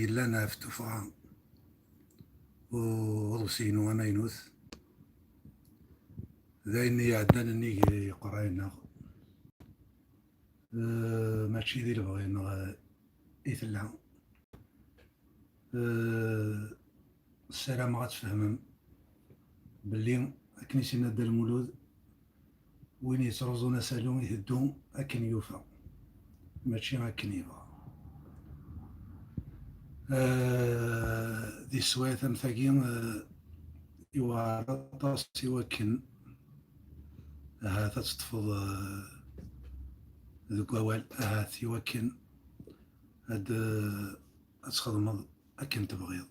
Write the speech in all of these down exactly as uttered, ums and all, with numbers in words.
yellan ɣef tuffɣa uḍebsi-inu amaynut. D ayen iɛeddan nnig yiqerray-nneɣ. Eh, mačči di lebɣi-nneɣ, eh, i tella. Eh, ssarameɣ ad tfehmem belli, akken i s-yenna Dda Lmulud, win yettruẓun asalu iteddu akken yufa, mačči akken yebɣa. Eh, di sswayat am tagi, eh, yewɛer aṭas i wakken ahat ad teṭṭfeḍ, eh, deg wawal, ahat i wakken ad, eh, ad txedmeḍ akken tebɣiḍ,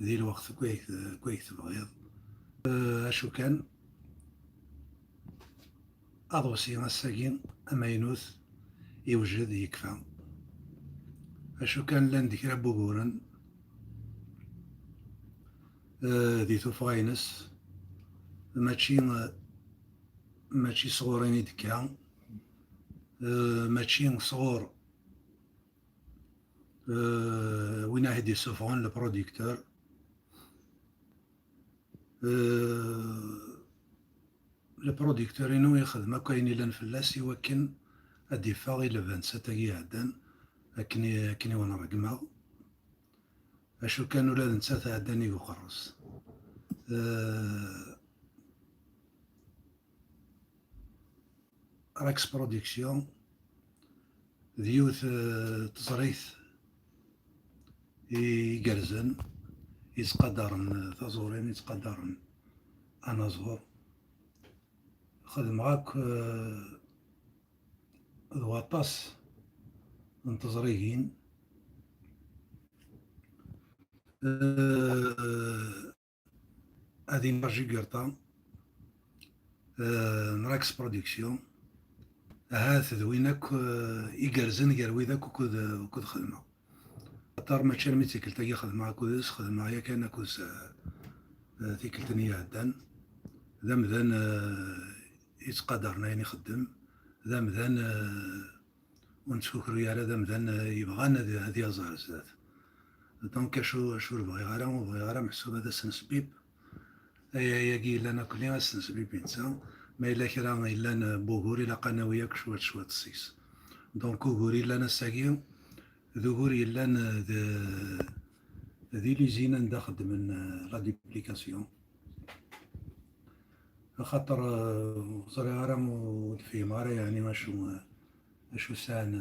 di lweqt deg wayeg, deg wayeg tebɣiḍ. Eh, acu kan, aḍebsi ass-agi amaynut, iwjed, yekfa. Acu kan, llan-d kra n wuguren, eh, di tuffɣa-ines, mačči, eh, mačči sɣur-i i d-tekka, eh, mačči sɣur, eh, win i d-isuffɣen, le producteur. Eh, le producteur-inu yexdem akk ayen illan fell-as i wakken ad d-iffeɣ i lbans-agi iɛeddan, akken i, akken i wen-ṛeggmeɣ. Acu kan, ula d nettat ɛeddan i uqerru-s. Eh, Rex Production d yiwet, eh, teẓrigt igerrzen, yettqadaren taẓuri, yettqadaren anaẓur. Xedmeɣ akk, eh, d waṭas n teẓrigin. Eh, ad iniɣ Jugurta, eh, n Rex Production, ahat d win akk, eh, igerrzen gar wid akk ukud, ukud xedmeɣ. Axaṭer mačči armi d tikkelt-agi xedmeɣ akked-s, xedmeɣ yakan akked-s, eh, tikkelt-nni iɛeddan. D amdan, eh, yettqadaren ayen ixeddem, d amdan, eh, ur nettkukru ara, d amdan, eh, yebɣan ad, ad yaẓ ar zdat. Donc, acu, acu ur bɣiɣ ara, ur bɣiɣ ara meḥsub ad as-nesbib. Ay-, ayagi yellan akkenni ad as-nesbib i netta. Ma yella kra yellan, eh, n wugur, ilaq ad nawi akk cwiṭ, cwiṭ seg-s. Donc, ugur yellan ass-agi, d ugur yellan, eh, d, di l'usine anda xeddmen, eh, la duplication. Axaṭer, eh, ur ẓriɣ ara, ur d-fhimeɣ ara, yeɛni, acu, eh, acu sɛan,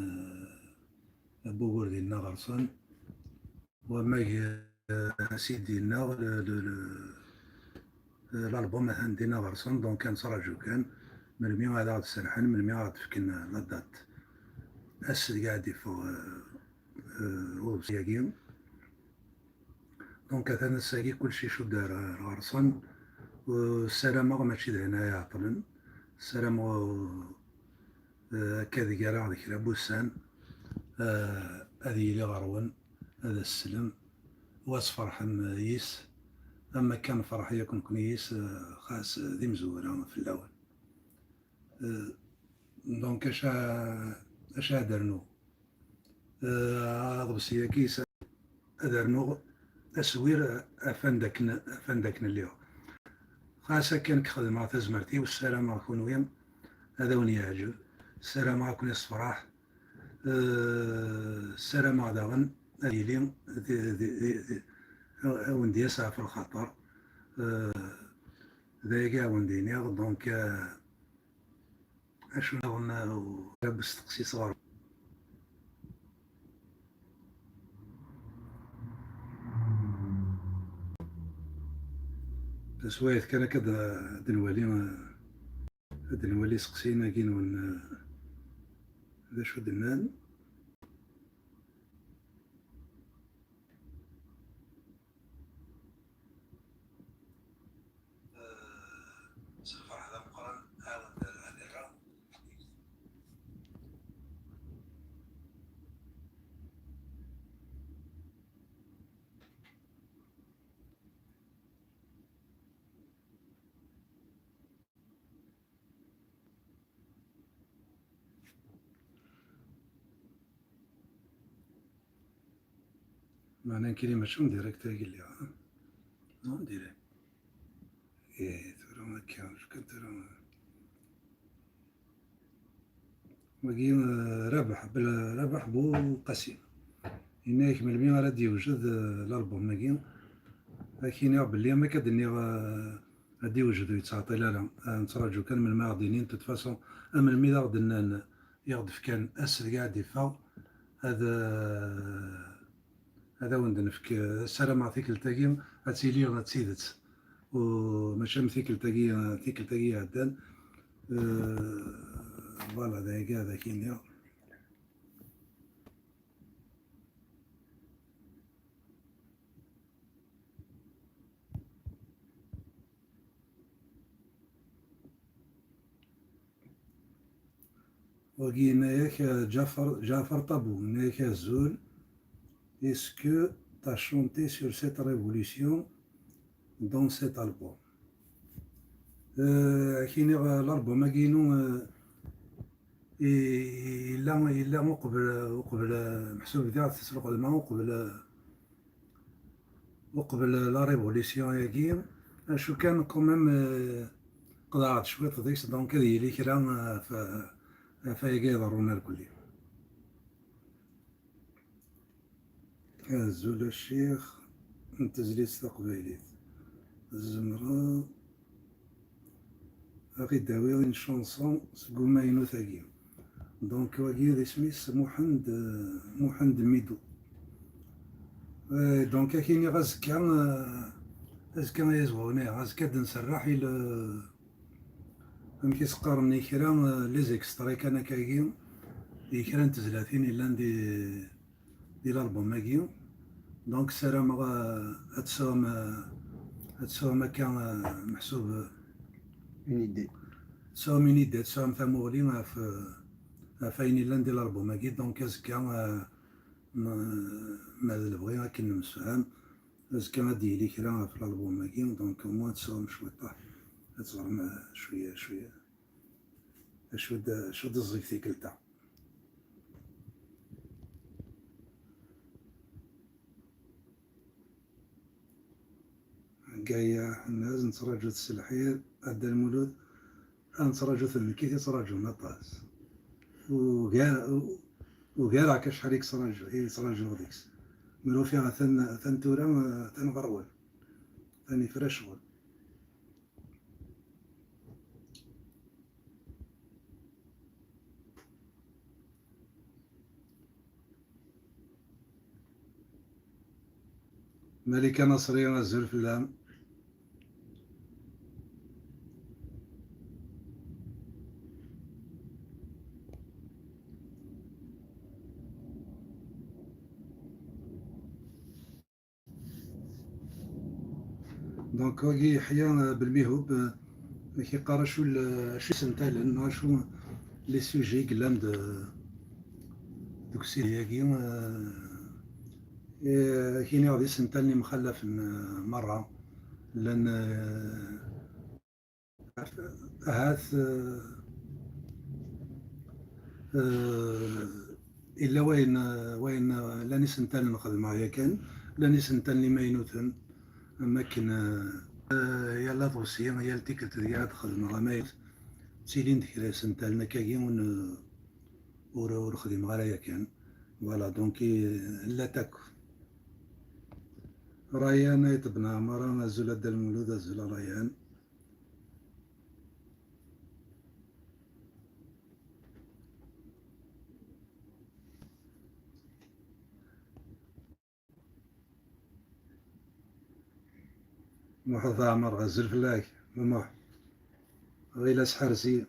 eh, n wugur dinna ɣer-sen. Wamag, eh, as-id-yenna, le, le, le, eh, l'album atan dinna ɣer-sen, donc ad nettraǧu kan melmi ad aɣ-d-serḥen, melmi ad aɣ-d-fken la date. Ass deg ad d-iffeɣ, eh, eh, uḍebsi-agi. Donc, atan ass-agi kullec icudd ar, ar ɣer-sen. Uh, ssarameɣ mačči d ayen ara iɛeṭṭlen. Ssarameɣ, uh, akka ad ger-aɣ-d kra n wussan, uh, ad yili ɣer-wen, ad as-slem, u ad tferḥem, uh, yis. Am akka nefreḥ yakk nekni yis, uh, xas, uh, d imezwura fell-awen. Euh, donc, acu, acu ad rnuɣ? Euh, aḍebsi-agi, ad rnuɣ aswir, ɣef anda akken, ɣef anda akken lliɣ. Xas akken xedmeɣ tazmert-iw, ssarameɣ kunwi ad awen-yeɛǧeb, ssarameɣ ad ken-yessefreḥ. Euh, ssarameɣ daɣen ad yili di, di, di, di, ad awen-d-yas ɣef lxaṭer. Euh, d ayagi ad awen-d-iniɣ, donc, euh, acu nniḍen, euh, kra n usteqsi sɣur-m? Taswiɛt kan akka ad, ad nwali, euh, ad nwali iseqsiyen-agi-nwen, euh, d acu d-nnan. S lferḥ d ameqqran, ɛawed ad rreɣ. Meɛna nekkini mačči en direct ay lliɣ, ha? Non, en direct. Eh, tura akka, acu kan tura. Wagi, eh, Rabaḥ, Bla-, Rabaḥ Buqasim. Yenna-yak melmi ara d-yewjed, eh, l'album-agi. Ad k-iniɣ belli am akka d-nniɣ, eh, ad d-yewjed ur yettɛeṭṭil ara. Eh, nettraǧu kan melmi ara ɣ-d-inin. De toute façon, am melmi d aɣ-d-nnan, i ɣ-d-fkan ass deg ara d-iffeɣ, ad, eh, ad awen-d-nefk, eh, ssarameɣ tikkelt-agi ad tili d tidet. U mačči am tikkelt-agi, tikkelt-agi iɛeddan. Eh, voilà, d ayagi ad ak-iniɣ. Wagi yenna-yak, eh, Ǧafer, Ǧafer Ṭabu, yenna-yak azul. Est-ce que t'as chanté sur cette révolution dans cet album? Eh, ad k-iniɣ, eh, l'album-agi-inu, eh, i-, i-, yella, yella uqbel, uqbel, eh, meḥsub diɣ s lxedma, uqbel, eh, uqbel la révolution-agi, acu kan quand même, euh, qeḍɛeɣ-d cwiṭ deg-s, donc ad yili kra, euh, ɣef, ɣef wayagi iḍerrun irkelli. Azul a ccix n tezlit taqbaylit. Tzemreḍ ad ɣ-id-tawiḍ une chanson seg umaynut-agi. Donc, wagi d isem-is Muḥend, eh, Muḥend Mido. Eh, donc, ad k-iniɣ azekka, eh, azekka ay azwaw, niɣ azekka ad nserreḥ i le-, amek i s-qqaren, i kra, eh, les extraits kan akkagi, i kra n tezlatin yellan di, di l'album-agi. Donc, ssarameɣ, euh, ad tesɛum, euh, ad tesɛum akka, euh, meḥsub, euh, une idée. Tesɛum une idée, tesɛum tamuɣli ɣef, euh, ɣef ayen yellan di l'album-agi. Donc, azekka, euh, ma, ma d lebɣi akken nemsefham, azekka ad d-yili kra ɣef l'album-agi. Donc, au moins ad tesɛum cwiṭ, ad teẓrem, euh, cwiya, cwiya. Acu d, acu d ẓẓeg tikkelt-a. Gaya Ḥennaz, nettraǧu-t s lḥir, a Dda Lmulud, ad nettraǧu-t d nekk i t-ittraǧun aṭas. Ugar-, u-, ugareɣ-k acḥal i yettraǧu, i yettraǧuɣ deg-s. Mi ufiɣ atan, atan tura, atan ɣer-wen. Atan ifra ccɣel. Malika Nasri, azul fell-am. Donc, wagi Yeḥya, euh, Belmihub, euh, ad k-iqqar acu l-, acu isentalen, neɣ acu les sujets i yellan de, deg usidi-agi, euh, eh, ad k-iniɣ d isentalen imxallafen, euh, merra. Llan, euh, Ahat, eh, eh, yella wayen, eh, wayen, eh, llan isentalen xedmeɣ yakan, llan isentalen imaynuten, am akken, eh, eh, yal aḍebsi, yal tikkelt deg ara d-xedmeɣ amaynut, ttilin-d kra isentalen akkagi ur n-, ur, ur xdimeɣ ara yakan. Voilà, donc, eh, llat akk. Rayan Ayt Ben Ɛmara, azul a Dda Lmulud, azul a Rayan. Muḥ Ɛmer, azul fell-ak, a Muḥ. Ɣilas ḥersi.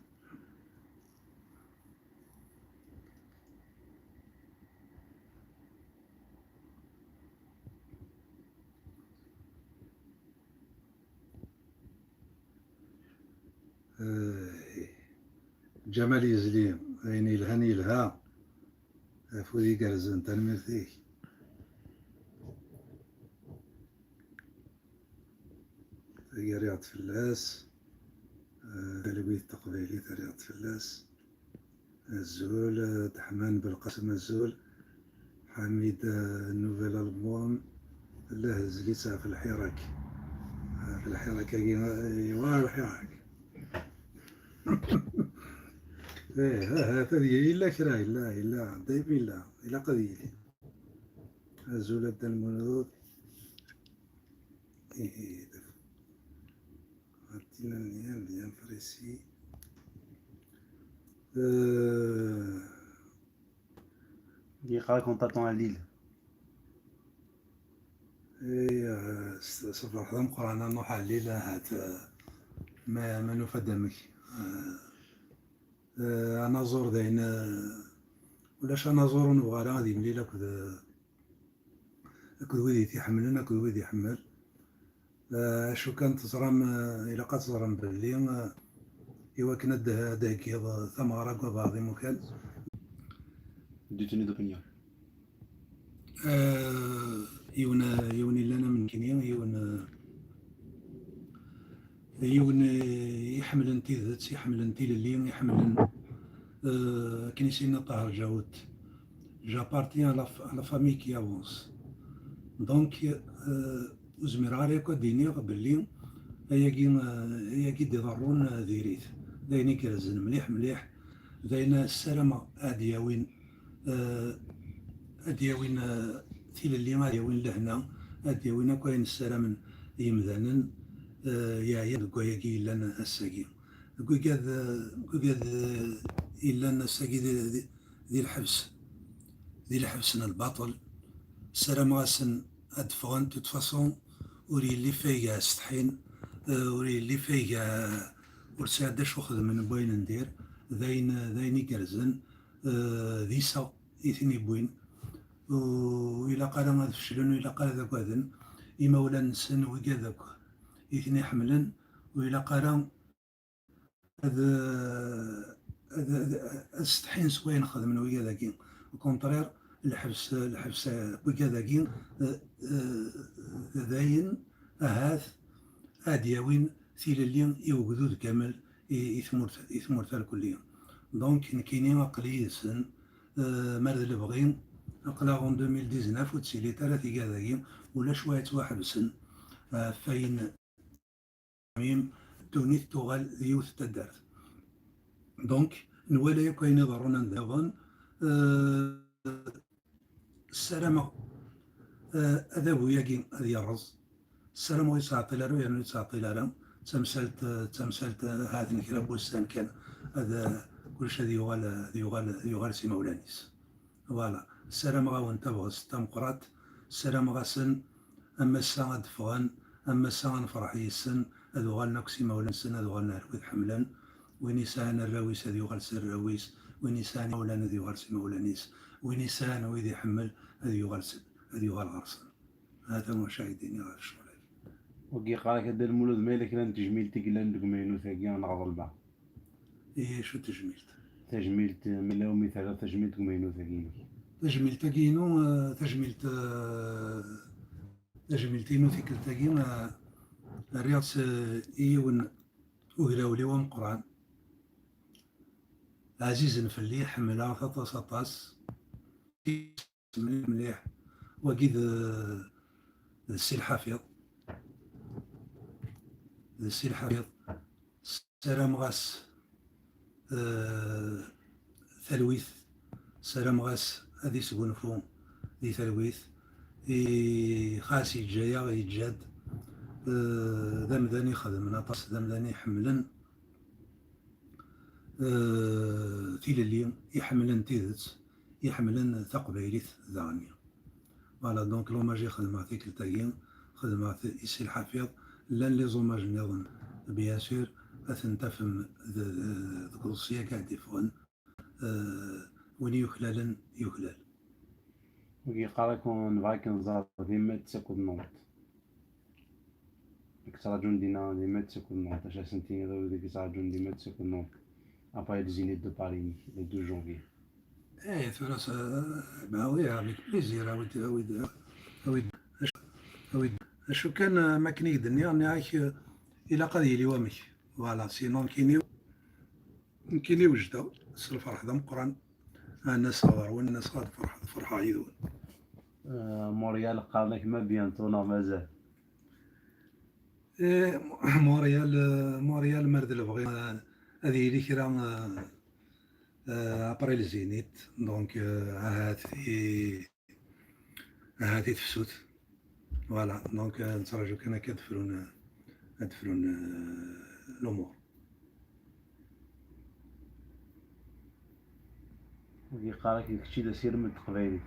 Eh, Ǧamal Yezli, ayen yelhan yelha. Afud igerrzen, tanemmirt-ik. Tagi rriɣ-d fell-as. Eh, talwit taqbaylit rriɣ-d fell-as. Azul, eh, Deḥman Belqasem, azul. Ḥamid, euh, nouvel album, la hezlit ɣef lḥirak. Ɣef lḥirak-agi, euh, wa lḥirak. Eh, ha, ha, ta d-, yella kra, yella, yella, dayma yella, ilaq ad yili. Azul a Dda Lmulud. Ihi, d-, d-, bien, bien précis. Euh, Yeqqar qu'on t'attend à Lille. Eh, s- s lferḥ d ameqqran ad nruḥ ar Lille, ahat, eh, ma, ma nufa-d amek. Eh, eh, anaẓur d ayen, eh, ulac anaẓur ur nebɣi ara ad yemlil akked, eh, akked wid i t-iḥemmlen, akked wid iḥemmel. Eh, acu kan teẓram, eh, ilaq ad teẓrem belli, eh, i wakken ad d-, ad d-heggiḍ, eh, tameɣra deg wabeɛḍ imukan. Détenue d'opinion. Eh, yiwen, yiwen illan am nekkini, yiwen, eh, yiwen, eh, iḥemmlen tidet, iḥemmlen tilelli, iḥemmlen, eh, akken i s-yenna Ṭaher Ǧawed, j'appartiens à la, f- à la famille qui avance. Donc, eh, ur zmireɣ ara akk ad d-iniɣ belli ayagi, eh, ayagi d-iḍerrun, eh, diri-t. D ayen igerrzen mliḥ, mliḥ. D ayen ssarameɣ ad d-yawin, eh, ad d-yawin, eh, tilelli, ad d-yawin lehna, ad d-yawin akk ayen ssaramen yimdanen, eh, yeɛyan deg wayagi yellan ass-agi. Deg wigad, eh, deg wigad, eh, yellan ass-agi di, di, di lḥebs, di lḥebs n lbaṭel, ssarameɣ-asen ad d-ffɣen. De toute façon, ur yelli fayga setḥin, eh, ur yelli fayga, ur sɛiɣ d acu xedmen n wayen n dir, d ayen, d ayen igerrzen, eh, d iseɣ i ten-iwwin. Ur ilaq ara ad feclen, ur ilaq ara ad agaden imawlan-nsen, wigad akk i ten-iḥemmlen, ur ilaq ara ad, ad, ad, ad setḥin s wayen xedmen wigad-agi. Au contraire, lḥebs, lḥebs n wigad-agi, eh, eh, d ayen ahat ad d-yawin tilelli i ugdud kamel, i, i tmurt, i tmurt alkulli. Donc, nekkini aql-i yid-sen, eh, mar d lebɣi, aql-aɣ en deux mille dix-neuf, ur d-ttilint ara tigad-agi, ulac wa yettwaḥebsen, eh, ɣef wayen ddunit tuɣal d yiwet n taddart. Donc, nwala yakk ayen iḍerrun anda nniḍen, eh, ssarameɣ, eh, adabu-agi ad yerreẓ. Ssarameɣ ur yettɛeṭṭil ara, yernu ur yettɛeṭṭil ara. D tamsalt, eh, d tamsalt, eh, ahat n kra n wussan kan, ad, eh, kullec ad yuɣal, ad yuɣal, ad yuɣal s imawlan-is. Voilà. Ssarameɣ-awen tabɣest tameqqrant. Ssarameɣ-asen am ass-a ad d-ffɣen, am ass-a ad nefreḥ yis-sen, ad uɣalen akk s imawlan-nsen, ad uɣalen ar wid ḥemmlen. Win yesɛan arraw-is ad yuɣal s arraw-is, win yesɛan imawlan ad yuɣal s imawlan-is, win yesɛan wid iḥemmel ad yuɣal s, ad yuɣal ɣer-sen. Hata wacu ara d-iniɣ ɣef ccɣel-agi. Wagi yeqqar-ak a Dda Lmulud, ma yella kra n tejmilt i yellan deg umaynut-agi neɣ ḍelbeɣ? Ihi, acu tejmilt? Tajmilt, ma yella umi terriḍ tajmilt deg umaynut-agi-inek? Tajmilt-agi-inu, eh, tajmilt, eh, tajmilt-inu tikkelt-agi, eh, rriɣ-tt, eh, i yiwen ugrawliw ameqqran, ɛzizen fell-i, ḥemmleɣ-t aṭas, aṭas. Mliḥ, mliḥ. Wagi d, d Si Lḥafiḍ. D Si Lḥafiḍ. Ssarameɣ-as, eh, talwit. Ssarameɣ-as ad isgunfu di talwit. I, xas yeǧǧa-yaɣ, yeǧǧa-d. Eh, d amdan ixedmen aṭas, d amdan iḥemmlen, eh, tilelli, iḥemmlen tidet, iḥemmlen taqbaylit daɣenni. Voilà, donc l'hommage i xedmeɣ tikkelt-agi, xedmeɣ-t i Si Lḥafiḍ. Llan les hommages nniḍen, bien sûr, ad ten-tafem d, d, deg uḍebsi-agi ad d-iffɣen. Eh, win yuklalen, yuklal. Wagi yeqqar-ak, nebɣa ad k-nẓer di Metz akked Nantes. Ad k-ttṛaǧun dinna di Metz akked Nantes. Acu ad sen-tiniḍ i wid i k-yettṛaǧun di Metz akked Nantes après le Zénith de Paris-inek le douze janvier? Eh, tura s-, ben oui, avec plaisir, awi-d, awi-d, awi-d, awi-d. Acu kan, eh, ma akken i k-d-nniɣ, nniɣ-ak, eh, ilaq ad yili wamek. Voilà, sinon nekkini, nekkini wejdeɣ s lferḥ d ameqqran. Ad n-aseɣ ɣer-wen, ad n-aseɣ ad ferḥ-, ad ferḥeɣ yid-wen. Euh, Montréal, qqaren-ak ma bientôt neɣ mazal? Eh, Montréal, eh, Montréal, mer d lebɣi, eh, ad yili kra, eh, eh, après le Zénith. Donc, eh, ahat i, ahat i tefsut. Voilà, donc, eh, nettraǧu kan akka ad frun, eh, ad frun, eh, l'umur. Yeqqar-ak d kečč i d asirem n teqbaylit.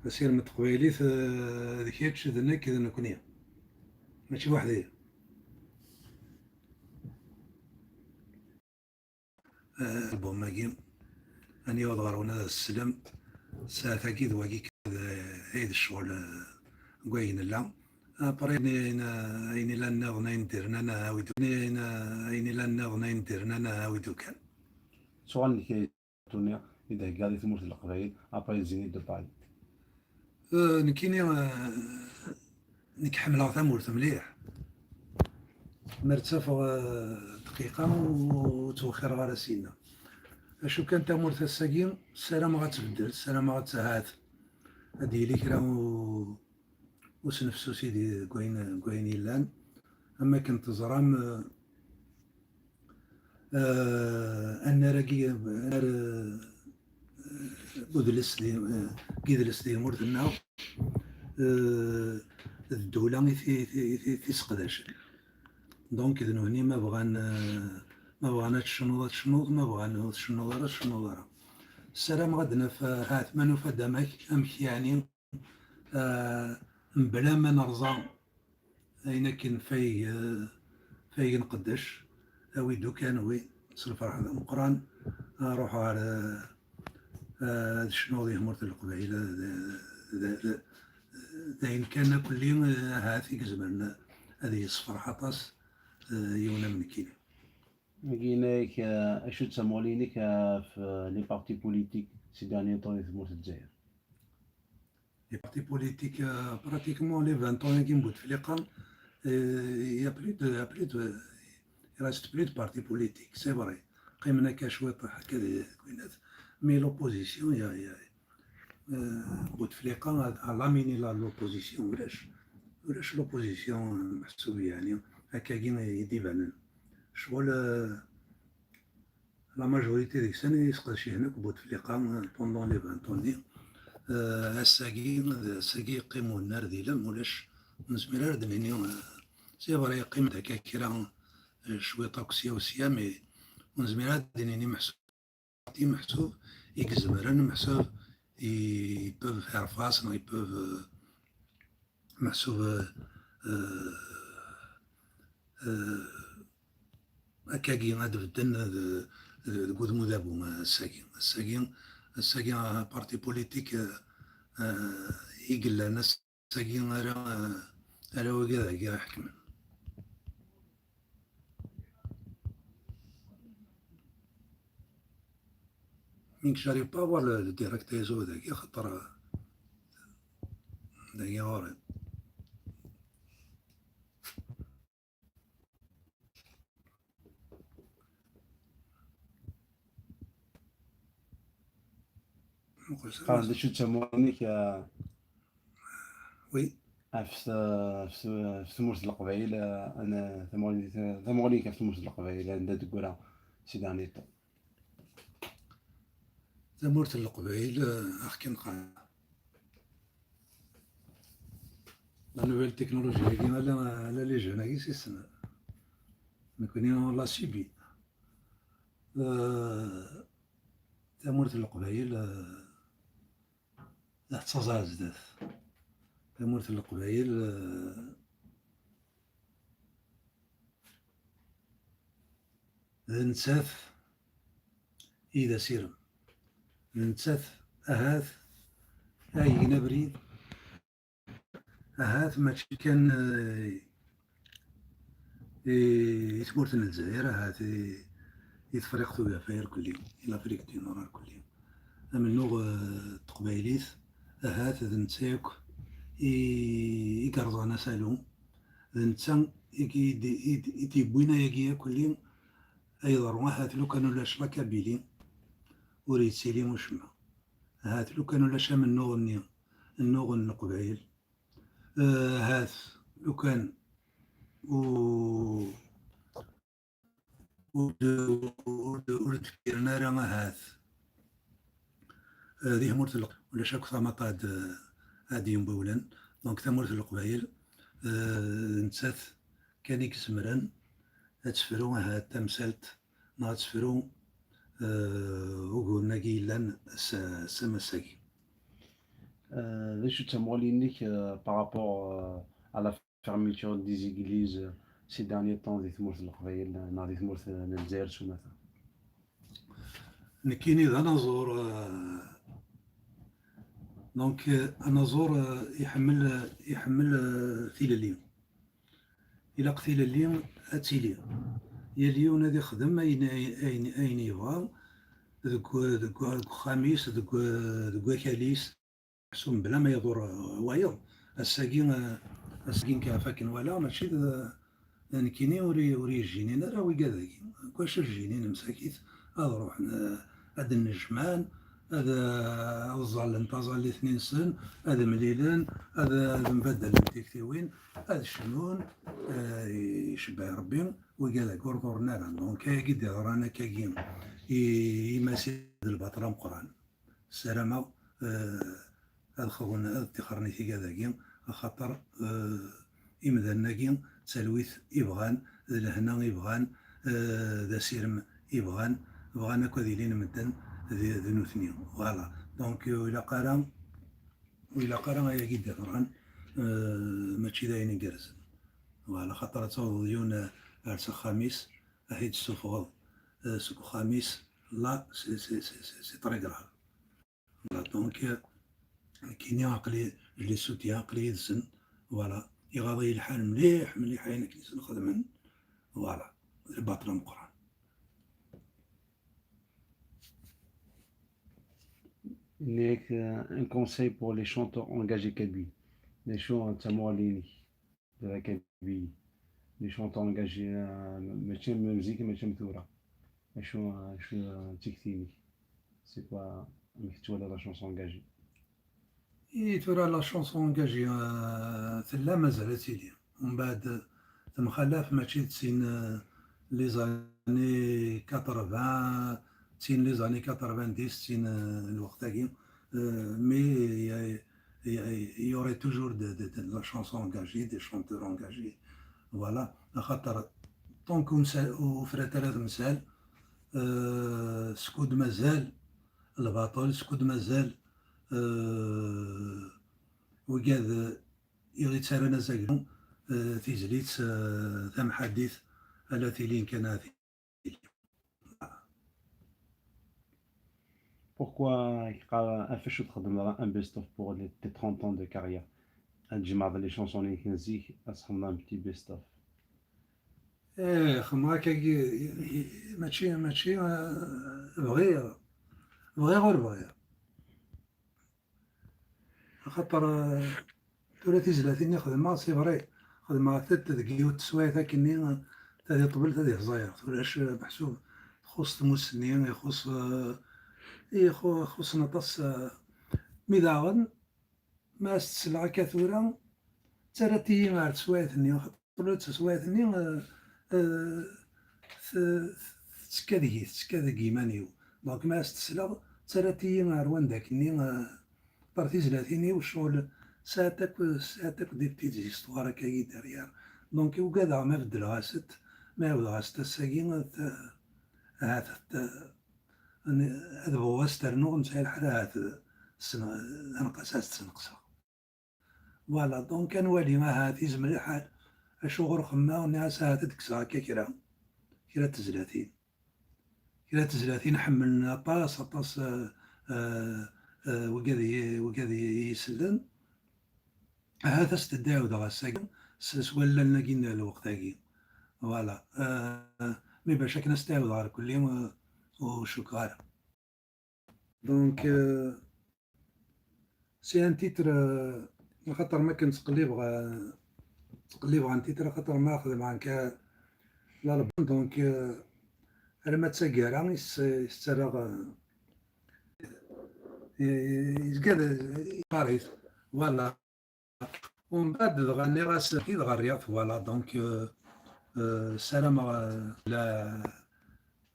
Asirem n teqbaylit, eh, d kečč, d nekk, d nekkni. Mačči weḥd-i. Eh, album-agi, ad niweḍ ɣer wina d sslem. Ssaɛt-agi d wagi kan, eh, ay d ccɣel, eh, deg wayen nella. Après, ayen, ayen ilan nniḍen, ayen d-irnan, awi-d, ayen, ayen ilan nniḍen, ayen d-irnan, awi-d ukan. Suɣal-nnek ay Tuni i d-theggaḍ i tmurt n Leqbayel, après le Zénith de Paris? Eh, nekkini, eh, nekk ḥemmleɣ tamurt mliḥ. Mer ttafeɣ, eh, dqiqa ur ttwexxireɣ ara syenna. Acu kan tamurt ass-agi, ssarameɣ ad tbeddel, ssarameɣ ad tahat, ad d-yili kra u-, usnefsusi di, deg wayen, deg wayen yellan. Am akken teẓram, eh, eh, annar-agi, annar, eh, udles di, eh, deg idles di tmurt-nneɣ, eh, d ddula i t-, i t-, i t-, i t-isseqdacen. Donc, d nutni ma bɣan, eh, ma bɣan ad tecnuḍ, ad tecnuḍ, ma bɣan ur tcennuḍ ara, ur tcennuḍ ara. Ssarameɣ ad naf, eh, ahat ma nufa-d amek, amek yeɛni, eh, mebla ma nerẓa ayen akken fayeg, eh, fayeg nqeddec, awi-d ukan, wi, s lferḥ d ameqqran, eh, ruḥ ɣer, eh, eh, ad cnuɣ di tmurt n Leqbayel, eh, d, d, d, d ayen kan akkelli, eh, ahat i izemren ad yessefreḥ aṭas, eh, yiwen am nekkini. Wagi yenna-yak, eh, acu d tamuɣli-inek, eh, ɣef, eh, les partis politiques ces derniers temps di tmurt n Lezzayer? Les partis politiques, euh, pratiquement les vingt ans-agi n Bouteflika, euh, il y a plus de, il y a plus de, il reste plus de partis politiques, c'est vrai. Qqimen akka cwiṭ, akka di, di, mais l'opposition, il y a, il y a, euh, Bouteflika a, a laminé la, l'opposition, ulac, ulac l'opposition, euh, meḥsub, yeɛni, akkagi i d-ibanen. Ccɣel, euh, la majorité deg-sen i yesqedcen akk Bouteflika, euh, pendant les vingt ans-nni. Euh, ass-agi, d ass-agi yeqqim wennar d ilem, ulac, ur nezmir ara ad d-nini, euh, c'est vrai, yeqqim-d akka kra, euh, cwiṭ akk sya u sya, mais ur nezmir ara ad d-nini meḥsub, meḥsub i izemren, meḥsub i, ils peuvent faire face, neɣ ils peuvent, euh, meḥsub, euh, euh, euh, akkagi ad bedden d, d, deg udem udabu, ass-agi. Ass-agi, ass-agi, parti politique, euh, euh, i yellan ass-agi ara, ara wagi ad agi iḥekmen. Nekk j'arrive pas à voir le, le direct réseau dagi, xaṭer, euh, dagi ɣur-i. Qqaren d acu d tamuɣli-inek, ah, oui, ɣef t-, ɣef t-, ɣef tmurt n Leqbayel, ah, ana-, tamuɣli, tamuɣli-inek ɣef tmurt n Leqbayel, anda d-teggra ces derniers temps? Tamurt n Leqbayel, ah, ax kan qqaren. La nouvelle technologie-agi, ala, ala les jeunes-agi s issnen. Nekkni, on l'a subi. Euh, tamurt n Leqbayel, euh, la tettaẓ ar zdat. Tamurt n Leqbayel, euh, d nettat i d asirem. D nettat ahat ay yegn abrid, ahat mačči kan, eh, i, i tmurt n Lezzayer, ahat i, i Tefriqt Ugafa irkelli, i l'Afrique du Nord irkelli. Amennuɣ, eh, n teqbaylit, ahat d netta akk i, i yerẓan asalu, d netta i, i, i, i d-yewwin ayagi akkelli, ay yeḍru, ahat lukan ulac la Kabylie, ur yettili ucemma. Ahat lukan ulac amennuɣ-nni, nnuɣen n Leqbayel. Eh, hat, lukan u-, ur d-, ur d-, ur d-kkiren ara ahat. Eh, di tmurt n Leq-, ulac akk tamaṭ ad, ad d-yembawlen. Donc tamurt n Leqbayel, eh, d nettat kan i izemren ad tefru ahat tamsalt neɣ ad tefru, eh, uguren-agi yellan s-, s-, ass-agi. Euh, d acu d tamuɣli-nnek, euh, par rapport, euh, à la fermeture des églises, euh, ces derniers temps di tmurt n Leqbayel, euh, neɣ di tmurt, euh, n Lezzayer s umata? Nekkini d anaẓur, euh, donc, euh, anaẓur, euh, iḥemmel, euh, iḥemmel, euh, tilelli. Ilaq tilelli ad tili. Yal yiwen ad ixdem ayen, ayen, ayen yebɣa deg, deg, deg uxxam-is, deg, deg wakal-is. Meḥsub bla ma iḍur, uh, wayeḍ. Ass-agi, uh, ass-agi nekk ɣef akken walaɣ, mačči d, d nekkini ur i-, ur yejjinin ara wigad-agi. Deg wacu jjinin msakit? Ad ruḥen, uh, ad nnejmaɛen, ad, uh, ad ẓallen taẓallit-nni-nsen, ad mlilen, ad, ad mbaddalen tiktiwin, ad cnun, uh, icebbeḥ Rebbi, wigad-agi ur ḍuren ara. Donc ayagi d-iḍran akkagi i, i Masin d lbaṭel ameqqran. Ssarameɣ, eh, ad xeḍen, ad ṭixren i tigad-agi, axaṭer, eh, imdanen-agi d talwit i bɣan, d lehna i bɣan, eh, d asirem i bɣan, bɣan akk ad ilin medden d, d nutni. Voilà. Donc, ur ilaq ara, ur ilaq ara ayagi d-iḍran, eh, mačči d ayen igerrzen. Voilà, xaṭer ad tawḍeḍ yiwen, eh, ar s axxam-is, ad t-id-tessufɣeḍ, eh, seg uxxam-is, là, c'est, c'est, c'est, c'est, c'est très grave. Voilà, donc, euh, nekkini aql-i, je les soutiens, aql-i yid-sen. Voilà, iɣaḍ-iyi lḥal mliḥ, mliḥ ayen akken i sen-xedmen. Voilà, d lbaṭel ameqqran. Nek, euh, un conseil pour les chanteurs engagés kabyles. D acu d tamuɣli-inek? De la Kabylie. Les chanteurs engagés, euh, mačči am zik, mačči am tura. Acu, acu, euh, d tikti-inek? C'est quoi, amek tettwaliḍ la chanson engagée? I tura la chanson engagée, euh, tella, mazal ad tili. Mbeɛd temxalaf, mačči d tin, euh, les années quatre-vingts, d tin les années quatre-vingt-dix, d tin, euh, lweqt-agi. Euh, mais il y a, il y a, il y aurait toujours de, de, de la chanson engagée, des chanteurs engagés. Voilà. Axaṭer, tant que ur frat ara temsal, euh, skud mazal lbaṭel, skud mazal, euh, wigad i ɣ-ittarran azaglu, euh, tizlit, euh, tamḥaddit, ala tilin kan ad Pourquoi ɣef acu txedmeḍ un best-of pour les, tes trente ans de carrière? Ad tjemɛeḍ les chansons-inek n zik, ad txedmeḍ un petit best-of. Eh, xedmeɣ akkagi, mačči, mačči, eh, bɣiɣ, bɣiɣ ur bɣiɣ. Axaṭer, eh, tura tizlatin i xedmeɣ, c'est vrai, xedmeɣ-tent deg yiwet teswiɛt akkenni, eh, ta di ṭṭbel, ta di ẓẓayeṛ. Ulac, eh, meḥsub txuṣṣ tmussni, ixuṣṣ, eh, ixu-, xuṣṣen aṭas, eh, mi daɣen, ma as-tesleɣ akka tura, ttarrat-iyi ɣer teswiɛt-nni, axaṭer teswiɛt-nni, eh, eh, t-, tettekka deg-i, tettekka deg yiman-iw. Donc, ma as-tesleɣ, ttarrat-iyi ɣer wanda akkenni, eh, ɣer tizlatin-iw, ccɣel sɛant akk, sɛant akk des petites histoires akka-yi derrière. Donc, ugadeɣ ma beddleɣ-asent, ma ɛawdeɣ-asent ass-agi, ad, ahat ad, ad bɣuɣ ad s-ternuɣ, nesɛi lḥal ahat ssneɣ, ad nqas ad s-tt-sneqseɣ. Voilà, donc ad nwali ahat izmer lḥal. Acuɣer xemmeɣ, nniɣ-as ahat ad d-kkseɣ akka kra, kra n tezlatin. Kra n tezlatin ḥemmlen aṭas, aṭas, eh, eh, eh, wigad i, wigad i, i isellen. Ahat ad s-t-id-ɛawdeɣ ass-agi, s, s wallalen-agi n lweqt-agi. Voilà. Eh, mais bac akken ad s-t-ɛawdeɣ ɣer kulli, eh, ur cukkeɣ ara. Donc, euh, c'est un titre, euh, axaṭer ma akken ttqellibeɣ, euh, ttqellibeɣ un titre, axaṭer ma xedmeɣ akka l'album, donc, euh, alamma d taggara i s-, i s-ttarraɣ, euh, i-, i-, yezga d, yeqqar-it. Voilà. Umbeɛd dɣa nniɣ-as, i dɣa rriɣ-t, voilà, donc, euh, euh, ssarameɣ, euh, la,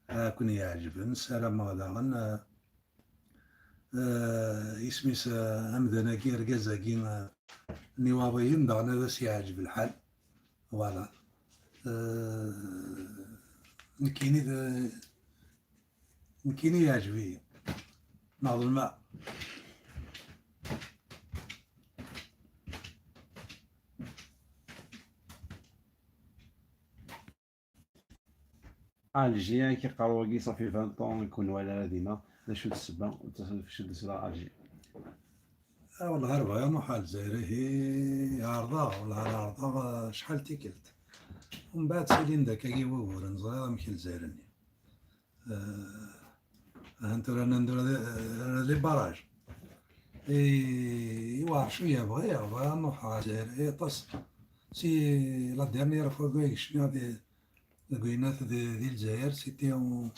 ad ken-yeɛǧeben, ssarameɣ daɣen, euh, euh, isem-is, euh, amdan-agi, argaz-agi, euh, n Iwaḍiyen, daɣen ad as-yeɛǧeb lḥal. Voilà. Euh, nekkini d, nekkini yeɛǧeb-iyi. Neɣ d lma. Alger, amek iqqar wagi, ça fait vingt ans i ken-wala ara dinna. D acu d ssebba ur d-tusiḍ ara Alger? Ah, wellah ar bɣiɣ ad nruḥ ar Lezzayer, ihi ɛerḍeɣ, wellah ar ɛerḍeɣ, eh, acḥal tikkelt. Umbeɛd ttilin-d akkagi wuguren, ẓriɣ amek Lezzayer-nni. Eh, ahan tura nnan-d tura di, eh, les barrages. I, iwɛer cwiya, bɣiɣ, bɣiɣ ad nruḥ ar Lezzayer, i aṭas. Si la dernière fois, deg wayen cniɣ di, deg wayen di, di Lezzayer, c'était en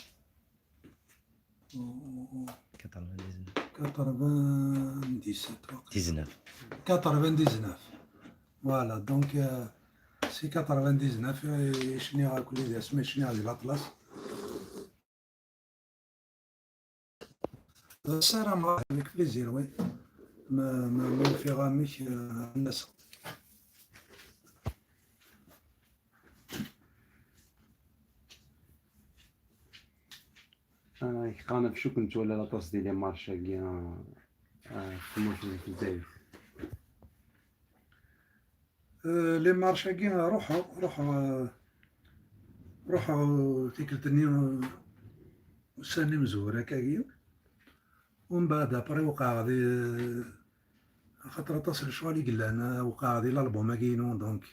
quatre-vingt-dix-neuf. Quatre-vingt-dix-sept, waqila. Dix-neuf. Quatre-vingt-dix-neuf. Voilà, donc, euh, c'est quatre-vingt-dix-neuf, euh, cniɣ akk les asmi cniɣ di l'Atlas. Ssarameɣ avec plaisir, oui. Ma, ma, ma ufiɣ amek, euh, ad n-aseɣ. Ah, qqaren ɣef cukk nettwali aṭas di les marches-agi, ah, ah, f tmurt n Lezzayer. Euh, les marches-agi, ruḥeɣ, ruḥeɣ, euh, ruḥeɣ, euh, tikkelt-nni, euh, ussan imezwura akkagi. Umbeɛd, après, wqeɛeɣ di, axaṭer aṭas n lecɣal i yellan, euh, wqeɛeɣ di l'album-agi-inu, donc,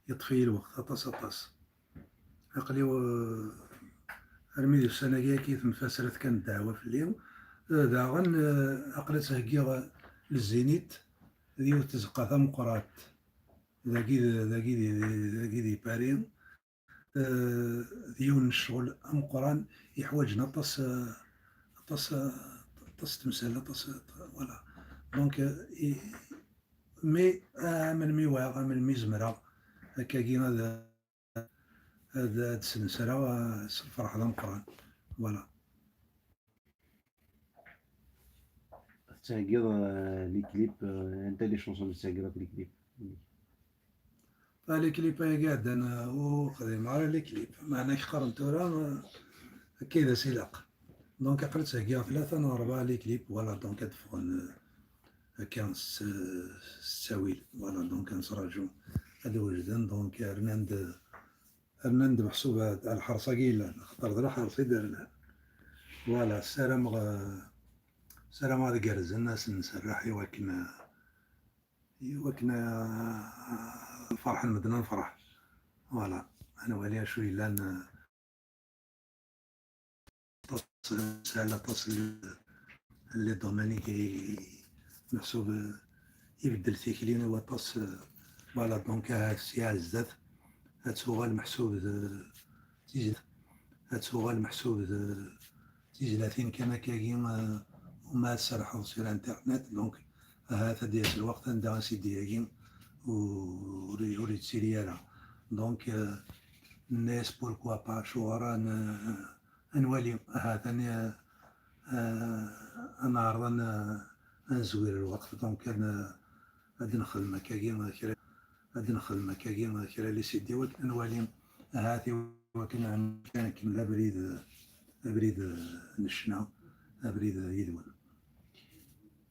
yeṭṭef-iyi lweqt aṭas, aṭas. Aql-i, euh, armi d ussan-agi akka, temfasrat kan ddeɛwa fell-i. Euh, daɣen, euh, aql-i ttheggiɣ, euh, le Zénith, d yiwet tzeqqa tameqqrant. Dagi d, dagi d, dagi di Paris. Euh, d yiwen n ccɣel ameqqran, yeḥwaǧen aṭas, euh, aṭas, euh, aṭas n temsal, aṭas, euh, voilà. Donc, euh, i, mais, ah, melmi wɛiɣ, melmi zemreɣ, akkagi ad, ad, ad snesreɣ, ah, s lferḥ d ameqqran. Voilà. Tettheggiḍ, euh, les clips, euh, anta les chansons i tettheggiḍ akk les clips? Ah, les clips-agi ɛeddan, ah, ur xdimeɣ ara les clips. Meɛna qqaren tura, ah, akka i d as-ilaq. Donc, aql-i ttheggiɣ tlata neɣ rebɛa les clips, voilà, donc ad ffɣen, ah, akka s, s ttawil. Voilà, donc ad nesraǧu ad wejden, donc rnan-d, rnan-d meḥsub ar lḥerṣ-agi yellan, axaṭer d lḥerṣ i d-rnan. Voilà, ssarameɣ, ah, ssarameɣ ad gerrzen, ad sen-nserreḥ i wakken, ah, i wakken, ah, ferḥen medden ad nefreḥ. Voilà, ad nwali acu yellan, ah, aṭas, sɛan aṭas n les domaines i meḥsub, ah, ibeddel tikli i waṭas, ah, voilà, donc, ah, sya ar zdat ad tuɣal meḥsub d, ah, tizla-, ad tuɣal meḥsub d, ah, tizlatin kan akkagi, euh, uma ad serḥeḍ sur internet, donc ahat ad d-yas lweqt anda asidi-agi ur, ur yettili ara. Donc, euh, nenna-yas pourquoi pas, acuɣer ad n-, ad nwali, ahat ad n-, euh, ad neɛreḍ ad n-, ad nezwir lweqt, donc ad n-, ad nexdem akkagi kra, ad nexdem akkagi kra les CD, wakken ad nwali, ahat i wakken ad nkemmel abrid, abrid n ccna, abrid yid-wen.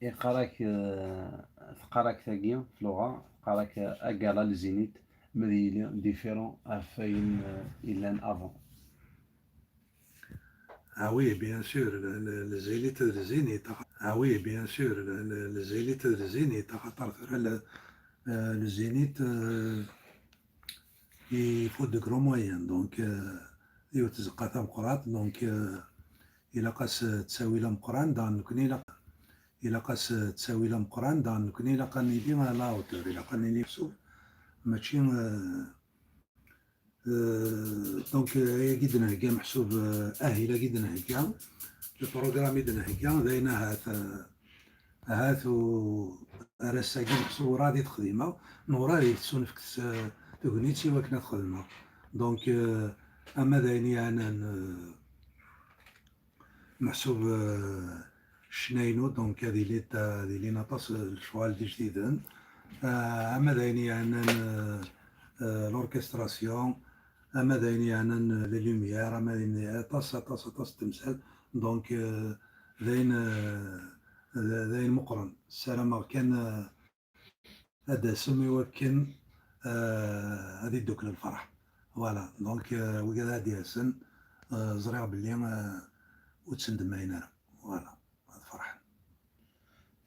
Iqqar-ak, eh, teqqar-ak tagi, Flora, teqqar-ak, eh, agala le Zénith, ma d yili différent ɣef wayen, eh, yellan avant. Ah oui, bien sûr, le, le, le Zénith d le Zénith. Ah oui, bien sûr, le, le, le Zénith d le Zénith, axaṭer tura le, euh, le Zénith, euh, il faut de gros moyens. Donc, euh, yiwet tzeqqa tameqqrant, donc, euh, ilaq-as ttawil ameqqran, daɣen nekkni ilaq, ilaq-as ttawil ameqqran, daɣen nekkni ilaq ad nili à la hauteur, ilaq ad nili meḥsub, mačči, euh, Euh, donc, euh, ayagi d-nhegga meḥsub, euh, ahil-agi d-nhegga, le programme i d-nhegga, d ayen ahat, euh, ahat u-, ar ass-agi meḥsub ur ɛad i t-xdimeɣ, neɣ ur ɛad i yi-d-tessunefk s-, tegnit i wakken ad t-xedmeɣ. Donc, euh, ama d ayen yeɛnan, euh, meḥsub, euh, ccna-inu, donc ad ilin, ad ilin aṭas n lecɣal d ijdiden. Euh, ama d ayen yeɛnan, euh, euh, l'orchestration, ama d ayen yeɛnan, euh, les lumières, ama d ayen, aṭas, aṭas, aṭas n temsal. Donc, euh, d ayen, euh, d, d ayen meqqren. Ssarameɣ kan, euh, ad d-tasem i wakken, euh, ad iddukel lferḥ. Voilà, donc, euh, wigad ad d-yasen, euh, ẓriɣ belli, euh, ur ttendemmayen ara. Voilà, ad ferḥen.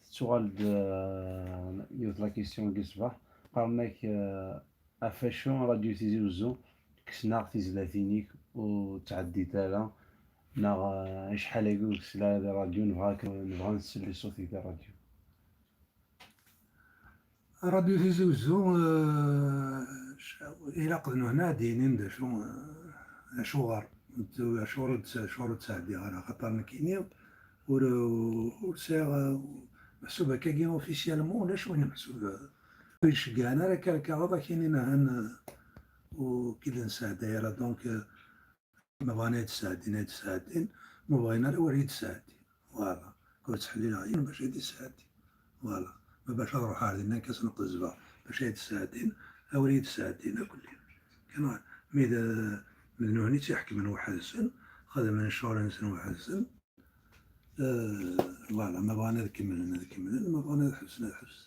Tettuɣal-d, euh, yiwet la question deg ṣṣbeḥ. Qqaren-ak, euh, ɣef wacu Radio Tizi Uzzu, kksen-aɣ tizlatin-ik ur ttɛeddit ara, neɣ, euh, acḥal-agi ur ksel ara di radio, nebɣa ad k-, nebɣa ad nsel i ṣṣut-ik di radio. Radio Tizi Uzzu, euh, ilaq d nehna ad d-yinin d acu, euh, acuɣer, acuɣer ur tt-, acuɣer ur ttɛeddiɣ ara, axaṭer nekkini ur, ur sɛiɣ, euh, meḥsub akkagi officiellement, ulac win meḥsub, euh, ur iceggɛen ara akka lkaɣeḍ, ad k-inin ahan, euh, ur k-id-nesɛedday ara. Donc, euh, ma bɣan ad sɛeddin, ad sɛeddin. Ma bɣin ara, ur yi-d-sɛeddin. Voilà. Ur ttḥellileɣ yiwen bac ad yi-d-sɛeddin. Voilà. Ma bac ad ruḥeɣ ar dinna, ad sen-qezbeɣ bac ad yi-d-sɛeddin, ur yi-d-sɛeddin akk-nni. Kan, mi d, d nutni i tt-iḥekmen weḥd-sen, xedmen ccɣel-nsen weḥd-sen. Euh, voilà, ma bɣan ad kemmlen, ad kemmlen, ma bɣan ad ḥebsen, ad ḥebsen.